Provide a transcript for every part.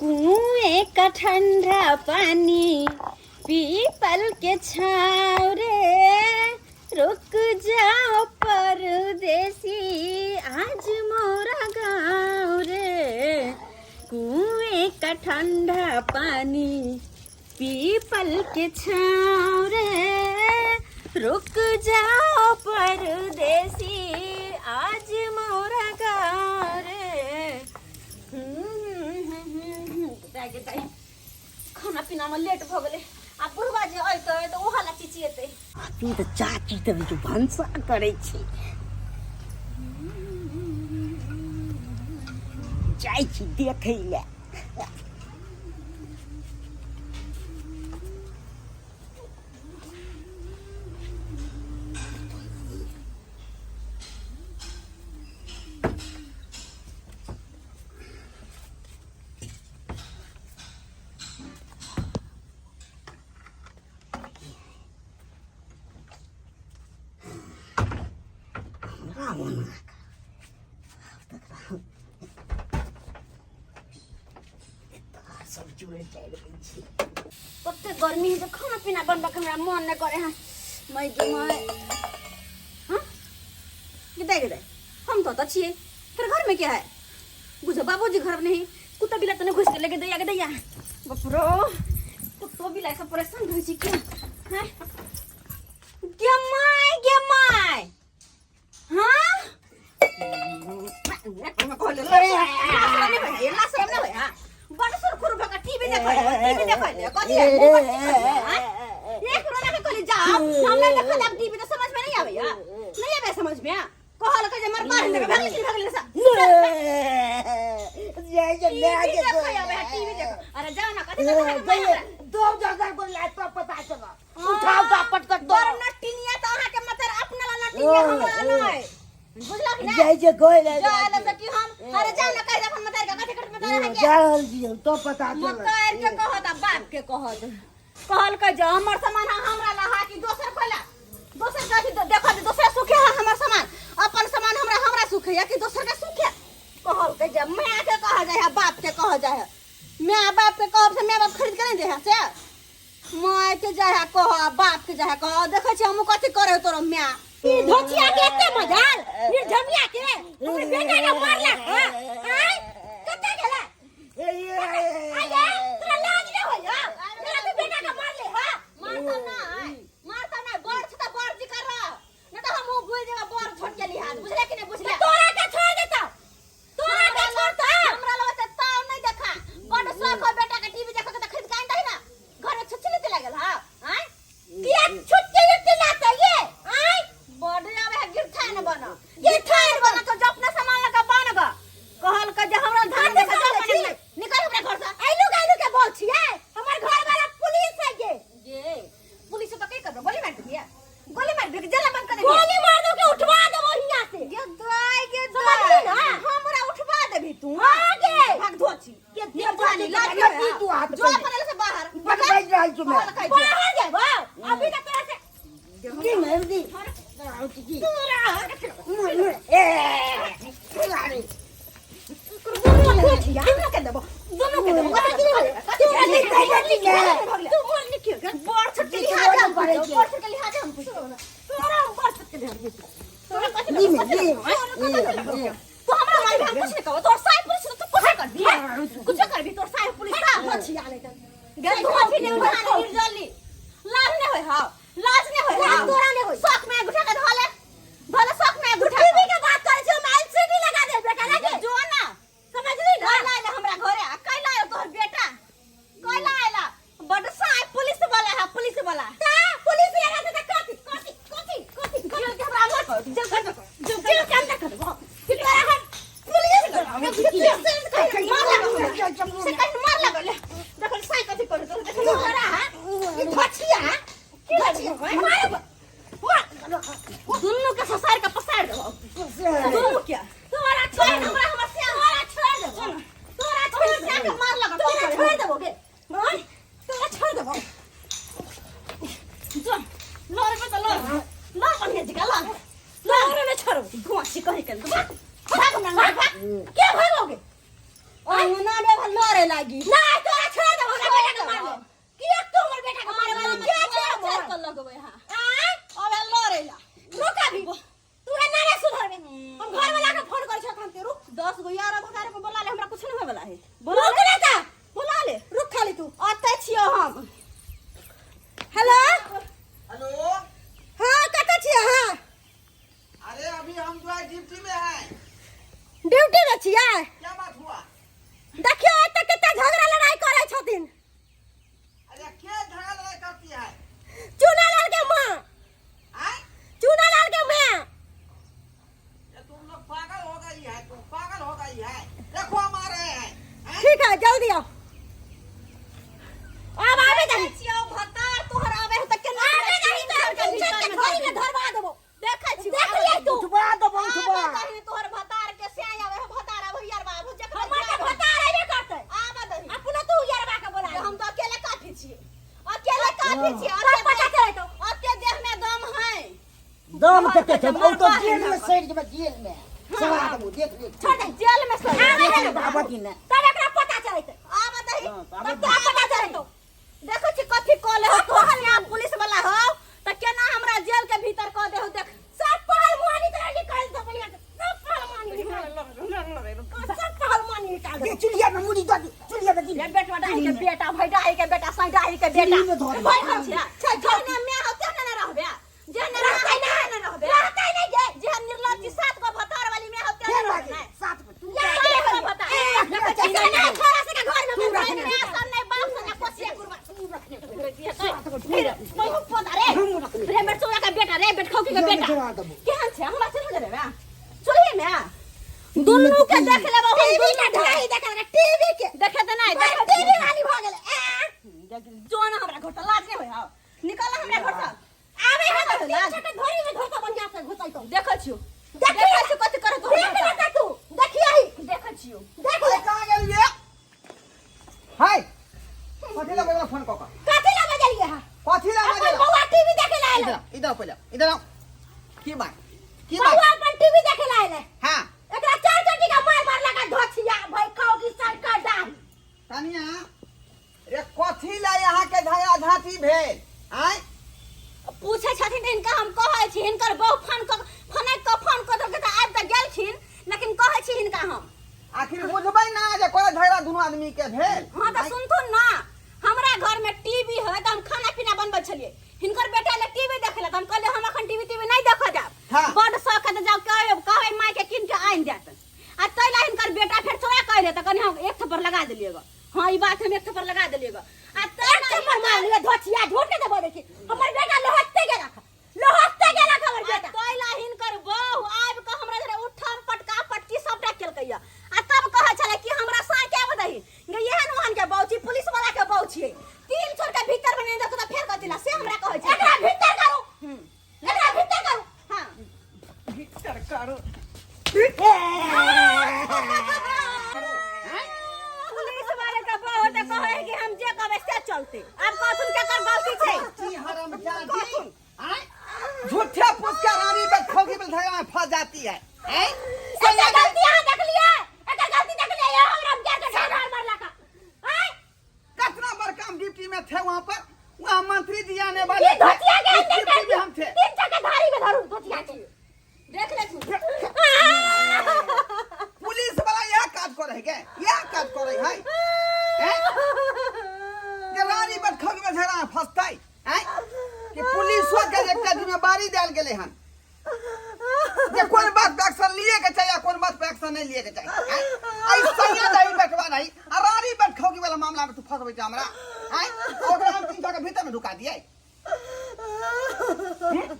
कुएं का ठंडा पानी पीपल के छाँव रे, रुक जाओ परदेसी आज मोरा गाँव रे। कुएं का ठंडा पानी पीपल के छाँव रे, रुक जाओ परदेसी आज मोरा गाँव रे। खाना पीना में लेट भऽ गेलै आ बुढ़वा जे अयतै तऽ ओहो ला चिचियेतै। तू तऽ चाची तऽ जो भनसा करै छी, जाइ छी देखै लए। हमरा ओना सब चूड़े चारि दै छी। कते गर्मी है जे खाना पीना बनबऽ के हमरा मन नहि करे है। मैं गे मैं हाँ गे गे हम तो छियै, फिर घर में क्या है? बुझो बाबूजी घर में नहीं, कुत्ता बिला तो नहीं घुस गेलै। गे दैया गे दैया, बाप रो, कुत्तो बिला सब परेशान रहै छै। क्या हैं गे my गे my? हाँ बड़ सुर खुर भका टीवी देखै, टीवी देखै ले कथि है? मोबाइल देखै ले, हाँ? एक रोना के कहली जाओ, हम नहीं देखल अब टीवी तो समझ में नहीं आवे, नहीं आवे समझ में। कहल के जे मर पार देखे भागली भागली सा जय जय टीवी देखै आवे है, टीवी देख। अरे जाओ ना, कथि देखै है? दो जगह को लैपटॉप पता चला, उठाओ ता पटकट दो। बड़ नटिनिया तो अहाँ के मतलब अपना ला नटिनिया, हमरा नहीं बुझलक ना। जय जय गोल है। जाए से कि हम अरे जाओ ना, कह दे अपन मतार के कथि कट मतार है के जा रहल छी हम तो पता चला। मतार के कहत आ बाप के कहत। कहल के जो हमर सामान हमरा ला हा कि दोसर कोला? दोसर का भी देखो, दोसर सुखे है हमर सामान? अपन सामान हमरा हमरा सुखे या कि दोसर का सुखे? कहल के जे माय के कह जाय है, बाप के कह जाय है। माय बाप के कहब से माय बाप खरीद के नहीं दे है से? माय के जाय है कह, बाप के जाय है कह। देखै छी हम कथि करे तोरो माय। ई धोचिया के एते मजाल, निर्धमिया के हमर बेटा के मारलक। हां आय कते गेला? आये तोरा लाज नै होय? तोरा तू बेटा के मारले? हां मारता नै, मारता नै। बड़ छ त बड़ जी कर, न त हम भूल जेबा बड़ छोट के लिहाज, बुझले कि नै बुझले? तोरा के छोड़ देता, तोरा के छोड़ता। हमरा लगे त ताव नहीं देखा। बड़ शौक हो बेटा के टीवी देखा के त खरीद के आन दही ना। घर में छुच्छी लेते लागल। हां आय किया छुट्टी लेते लाता ये? आय बड़ आवे है गिरथा न बना, गिरथा न बना तो जो अपना सामान लगा बन गा। कहल के जे हमरा धान देखा जा बने, निकल हमरा घर से। आइलू गाइलू के बोल छियै, हमर घर वाला पुलिस है ये। ये पुलिस तो की करबो? गोली मार दिया, गोली मार दिया, जेल बंद कर दे। गोली मार दो के उठवा देबो हियां से। गे दाई गे समझली दाई ना? हमरा उठवा देबी तू? हां गे। भाग धोची के निर्धनी, लाज के नहीं तू हाथ जो अपन से बाहर बटबै रहल छी मैं। कहल के जे। बाहर जेबो अभी त तोरा से की मार दी की तोरा ए दुनू के देबो, दुनू के देबो। तोरा नहीं, नहीं, नहीं, तू बोल निकल बड़ छोट के लिहाज हम पूछो, बड़ छोट के लिहाज हम पूछो। तोरा हम बड़ छोट के लिहाज पूछो। तोरा कथि दी में कथि दी लगो? तू हमरा मारे हम कुछ नहीं कहो। तोर साहेब पुलिस तो तू कुछ करबी, कुछ करबी तोर साहेब पुलिस सा हो छिया ले त गेल धोती ने उठा ने निर्जली। लाज नहीं होय? हां लाज नहीं होय? लाज तोरा नहीं होय। शौक में गुठा के धोले धोले, शौक में गुठा। टीवी के बात करे छी, हम एलसीडी लगा दे बेटा लगे। जो ना समझली ना? कैला आइला हमरा घरे आ? कैला आयल तोहर बेटा? कैला आइला? बड साहेब पुलिस वाला है, पुलिस वाला। ता पुलिस लगा दे त कथि कथि कथि कथि? जेल के हमरा अंदर कर, जेल कर, जेल जेल के अंदर कर देबो कि तोरा हम पुलिस मार लगल से कहीं मार लगल। देखल साई कथि करे तोर, देखल तोरा ई धोछिया धोछिया मार मार। दुन्नू के ससार के पसार देबो दुन्नू के। तोरा छोड़ हमरा हमर से तोरा छोड़ देबो, तोरा छोड़ से के मार लगल। तोरा छोड़ देबो गे, तोरा छोड़ देबो। जो लड़ पे त लड़, लड़ बढ़िया जी का लड़, लड़। तोरा नहीं छोड़ो। धुआं छी कहीं के भाग, भाग हमरा, भाग भाग। के भागोगे? अंगना में अब लड़े लागी। नहीं तोरा छोड़ देबो, हमरा बेटा के मारबे किया तू? हमर बेटा के मारे वाली के छै हमर? कर लगबै हां। आय अब लड़े ला। रुक, अभी तू एना नहीं सुधरबे। हम घर वाला के फोन करै छो अखन, ते रुक। 10 गो यार भगारे को बोला ले, हमरा कुछ नहीं होय वाला है। रुक ना ता, बोला ले। रुक खाली तू। अतै छियो हम। हेलो। हेलो। हाँ, कतऽ छियै अहाँ? अरे, अभी हम जो है ड्यूटी में हैं। ड्यूटी में छियै? क्या बात हुआ? देखियौ, एतऽ कते झगड़ा लड़ाई करै छथिन। अरे, क्या झगड़ा लड़ाई करती है? चुनालाल के माँ। आय? चुनालाल के माँ। ये तुम लोग पागल हो गई है, तुम पागल हो गई है। देखो, हम आ रहे हैं, हैं? ठीक है, जल्दी आओ। अब आबे दही। छियो भतार तोहर आबे है त केना? आबे दही तो हम तीन चार के घड़ी में धरवा देबो। देखै छियो। देख लियै तू। उठबा देबो, उठबा। आबे दही तोहर भतार के से आवे है, भतार आबे यार बाबू जखन हमर तऽ भतार अयबे करतै। आबे दही। अपनो तू यरबा के बोला। हम तो अकेले काफी छियै, अकेले काफी छियै। सब पता चलै तो। अते देह में दम है। दम कते छै? ओ तो मरबा है जेल में ना। सड़ि जेबै, जेल में सड़ा देबो, देख ले। छोड़ दे, जेल में सड़। आबे देख है ले ना। बाबा की ने। तब एकरा पता चलतै। आबे दही। हाँ, तऽ आबे तब तोरा पता चलतौ। देखै छी कथी कऽ ले हो तोहर। यहाँ पुलिस वाला हो तऽ केना हमरा जेल के भीतर कऽ दे हो, देख। सब पहलवानी तोरा निकाल दे बढ़िया से। सब पहलवानी निकाल, सब पहलवानी निकाल दे दे। चुलिया में मुड़ी दे, चुलिया में दी। रे बेटवा डाही के बेटा, भाई डाही के बेटा, साई डाही के बेटा। चुल्ही में धऽ दे। भाई हम छै छै जहने मैं हो तेहने न रहबे, जेहने रहतै रहतै नहि। ने रहबे। रहतै नहि गे। जेहन निर्लज्ज सात गो भतार वाली मैं हो तेहने फेर रहबे लागे नहि। साथ में तू। सात गो भतार। रखने एकरा नहि छोड़ा सके घर में। तू रखने। मैं सब नहि बाप से कोसिया कुरबा। तू रखने। फिर मैं पोता रे। हम रखने। रे बेटचौड़ा के बेटा, रे बेटखौकी के चुल्हा में बेटा। चढ़ा देबो। केहन छै हमरा चुल्ही में देबे? चुल्ही में दुनू के देख लेबो हम। टीवी दुनू के के ढाई देखल रे, टीवी के देखे तऽ नहि देखे। टीवी वाली भऽ गेलै आ जो ना हमरा घर से, लाज नहि होइ हौ? निकल हमरा घर से। आबे है तऽ तीन लाज। छटा घड़ी में धोता बढ़िया से घुसैतौ। देखै छियौ। देखिए। देखै छियौ कथी करत तोहर देख ले बेटा। तऽ तू देखियही। देखै छियौ। देख अरे ले। कहाँ गेलिए हाय? कथी ला बजला फोन कऽ कऽ? कथी ला बजलियै है? कथी ला अपन बजला? बौआ टीवी देखे ला इधर आयल। आओ, इधर आओ, पहिले इधर आओ। की बात, की बात? बौआ अपन टीवी देखे ला आयल। हाँ। एकरा चार चटी का मार मार लगा धोछिया भाई खाओ की सरकार डाही। कनिया रे, कथी ला यहाँ के झगड़ा झांटी भेल आय? पूछै छथिन तऽ हिनका हम कहै छी, हिनकर बहु फोन कऽ फनकि कऽ फोन कऽ देलकै तऽ आबि तऽ गेलखिन, लेकिन कहै छी हिनका हम। आखिर बुझबै ना जे कोई झगड़ा दुनू आदमी के भेल। हाँ तऽ सुनथुन ना, हमरा घर में टीवी है तऽ हम खाना पीना बनबै छलियै। हिनकर बेटा ले टीवी देखे ला तऽ हम कहलियै, हम अखन टीवी टीवी नहि देखऽ जायब। हाँ। बड शौक है तऽ जाउ कहबै, कहबै माय के कीन के आनि देत। आ ताहि ला हिनकर बेटा फेर चोरा कह ले तऽ कनि हम एक थप्पड़ लगा देलियै गो। हाँ, ई बात हम एक थप्पड़ लगा देलियै गो। आ ताहि एक ला थप्पड़ मार लियो धोछिया, झूठ के देबो। देखी, हमर बेटा लोहते गेला, लोहते गेला हमर आ बेटा। ताहि ला हिनकर बहू आबि कऽ हमरा जरे उठम पटका पटकी सबटा केलकैया आ तब कहै छलै कि हमरा साँय के आबऽ दही गे। एहन ओहन के बहू छी, पुलिस वाला के बहू छियै। 300 के भीतर बने देखो तऽ फेर कथी ला से हमरा कहै छै। एकरा भीतर करू। एकरा भीतर करू। हाँ। भीतर करू। पुलिस वाले के बहू तऽ कहै है कि हम जे कहबै से चलते। आब कहथुन केकर गलती छै? की हरामजादी आय, झूठे पूछ के रानी पे खोगी में झगड़ा में फंस जाती है हैं? एकर गलती अहाँ देखलियै? एकर गलती देखलियै? ये हमरा के के ढाढ मारलक आय। कितना बड़का हम ड्यूटी में थे वहाँ पर, वहाँ मंत्री जी आने वाले ये थे। धोतिया के उस अंदर ड्यूटी में हम थे। तीन चक्का धारी में धरू धोतिया के। देख ले तू। पुलिस वाला यह काज करे है के, यह काज करे है हैं? जे रानी पर खोगी में झगड़ा में फंसतै हैं? कि पुलिसो के एकटा जिम्मेवारी देल गेलै हन जे कोन बात पे एक्शन लिए के चाहिए आ कोन बात पे एक्शन नहीं लिए के चाहिए हैं? ऐ सैया दही बैठवा नहीं आ रानी बैठ खोगी वाला मामला में तू फंसबै छै हमरा हैं? ओकरा हम 300 के भीतर में ढुका दिए।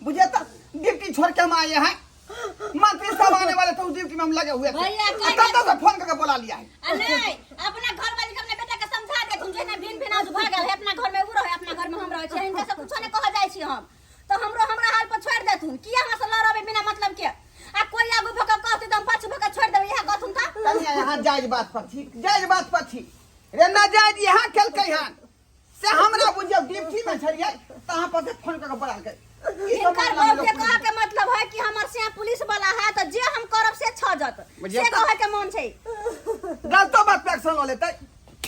बुझे तो ड्यूटी छोड़ के हम आए हैं। मंत्री साहब आने वाले थे, उस ड्यूटी में हम लगे हुए थे। भैया, आ तब तक से फोन करके बुला लिया है। आ नहीं, अपना घर वाली के अपना बेटा के समझा देथुन जे ना भिन भिन आज भागल है। अपना घर में उ रहे, अपना घर में हम रहे छियै। हिनका से कुछो नहीं कहल जाइ छी हम तऽ हमरो हमरा हाल पर छोड़ि देथुन। किया हमरा से लड़बै बिना मतलब के? आ कोई आगू भऽ कऽ कहतै तऽ हम पाछू भऽ कऽ छोड़ि देबै, इएह कहथुन तऽ। कनिया, यहाँ जायज बात पर छी, जायज बात पर छी रे। ना जायज यहाँ केलकै हन से हमरा बुझियौ। ड्यूटी में छलियै तहाँ पर से फोन करके बोलालकै। ई सब हिनकर मामला में बाप के लोग कहे के मतलब है कि हमर से पुलिस वाला है तो जे हम करब से छजत। बुझियौ से तऽ। कहे के मन छै। गलतो बात पे एक्शन लऽ लेतै।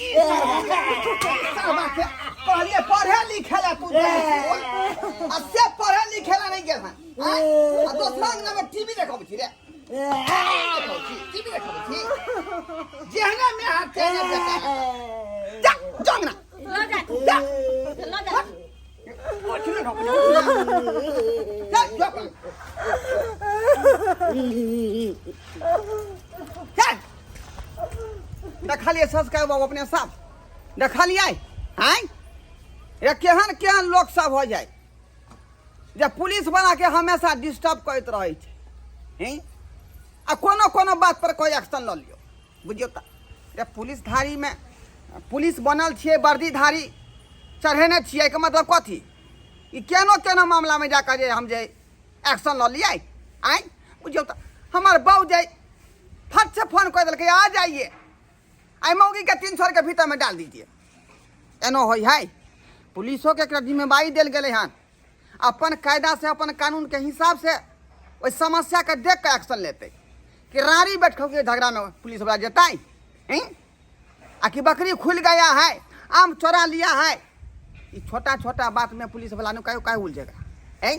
ई सरवा के कहलिए पढ़े लिखे ला तू जा स्कूल, आ से पढ़े लिखे ला नहीं गेल हन, आँय? आ दोसरा अंगना में टीवी देखबै छी रे, देखबै छी, टीवी देखबै छी। जेहने में हाथ तेहने बेटा। जा जा अंगना। लऽ जा। जा। लऽ जा। उठ ने ढोकने, उठ ने। जा जा जा। देखलियै संस्कार बाबू अपने सब देखलियै आँय रे, केहन केहन लोक सब हो जाय जे पुलिस बना के हमेशा डिस्टर्ब करैत रहै छै, हैं? आ कोनो कोनो बात पर कोई एक्शन लऽ लियौ। बुझियौ तऽ रे, पुलिसधारीमे पुलिस बनल छियै, वर्दीधारी चढ़ेने छियै के मतलब कथी? ई केनो केनो मामलामे जाकऽ जे हम जे एक्शन लऽ लियै, आँय? बुझियौ तऽ हमर बहू जे फट से फोन कऽ देलकै, आ जाइए, आइ मौगी के 300 के भीतर में डाल दीजिए। एनो होइ है? पुलिसो के एकरा जिम्मेवारी देल गेलै हन, अपन कायदा से, अपन कानून के हिसाब से ओहि समस्या के देख के एक्शन लेतै कि राड़ी बैठ के झगड़ा में पुलिस वाला जेतै, हैं? आ कि बकरी खुल गया है, आम चोरा लिया है, ई छोटा छोटा बात में पुलिस वाला ने काहे काहे उलझेगा, हैं?